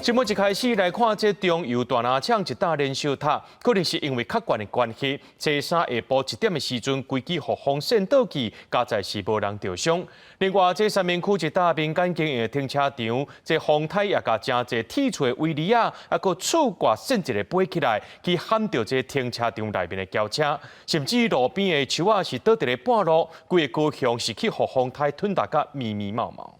新聞一開始來看，這中油大林廠一搭燃燒塔，可能是因為較懸的關係，初三下晡1點的時陣，規支予風扇倒去，佳哉是無人著傷。另外，這三民區一搭民間經營的停車場，這風颱也共誠濟鐵厝的圍籬仔，猶閣厝蓋扇一个飛起來，去撼著這停車場內面的轎車，甚至路邊的樹仔是倒佇咧半路，規个高雄是去予風颱吞沓甲密密麻麻。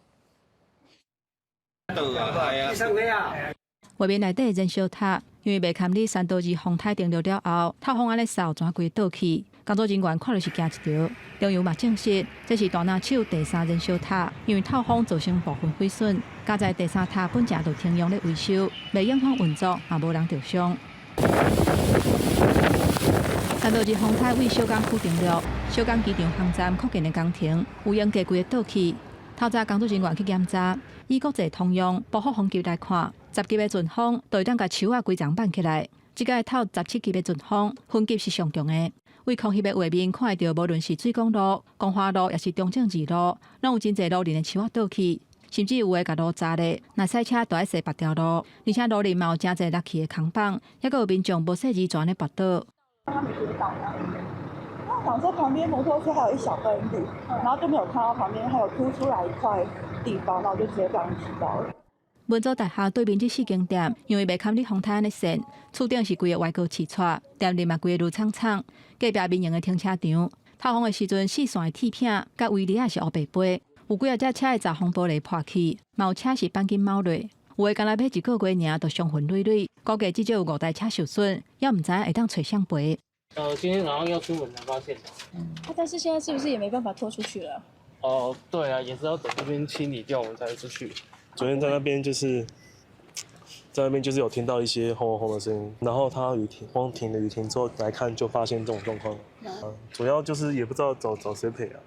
畫面內底燃燒塔，因為袂堪你山道二風颱登陸了後，透風按呢掃，全規倒去。工作人員看著是驚一趒。中油嘛證實，這是大林廠第三燃燒塔，因為透風造成部分毀損，佳哉第三塔本來就停用咧維修，袂影響運作，也無人著傷。山道二風颱為小港區登陸，小港機場航站擴建的工程有閒家規个倒去。透早工作人員去檢查，以國際通用波福風級來看，10級的陣風就會當共樹仔規叢挽起來。這擺透17級的陣風，分級是上強的。對空翕的畫面看會著，無論是水港路、光華路，抑是中正二路，攏有真濟路面的樹仔倒去，甚至有的共路閘咧，若賽車就愛踅別條路。而且路面嘛有誠濟落去的空枋，猶閣有民眾無細膩就按呢跋倒。想說旁邊摩托車還有一小段路，然後就沒有看到旁邊還有凸出來一塊地方，然後就直接這樣騎到了。文藻大學對面這四間店，因為袂堪你風颱按呢扇，厝頂是規个歪高起掣，店內嘛規个攄氅氅。隔壁民營的停車場，透風的時陣，四線的鐵片佮圍籬仔是烏白飛，有幾仔隻車的閘風玻璃破去，嘛有車是板筋鉚落，有的干焦買一個月爾就傷痕累累，估計至少有五台車受損，猶毋知影會當揣誰賠。今天早上要出門才發現的。啊，但是現在是不是也沒辦法拖出去了？哦，對啊，也是要等這邊清理掉，我們才會出去。昨天在那邊就是有聽到一些轟轟轟的聲音，然後他雨停，風停了雨停之後來看，就發現這種狀況。主要就是也不知道找找誰賠啊。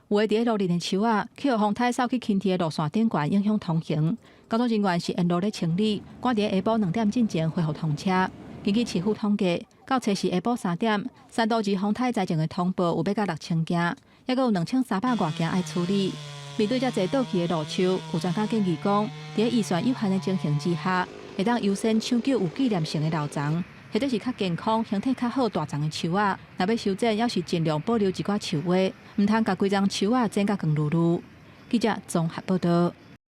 有的佇咧路面的樹仔，去予風颱掃去輕鐵的路線頂懸，影響通行。工作人員是沿路咧清理，趕佇下晡2點進前恢復通車。根據市府統計，到初四下晡3點，山道二風颱災情的通報有欲到6000件，猶閣有2300外件愛處理。面對遮濟倒去的路樹，有專家建議講，佇預算有限的情形之下，會當優先搶救有紀念性的老欉，或者是較健康、形體較好大叢的樹仔。若欲修剪，猶是盡量保留一寡樹芽，毋通共規叢樹仔剪甲光癢癢。記者綜合報道。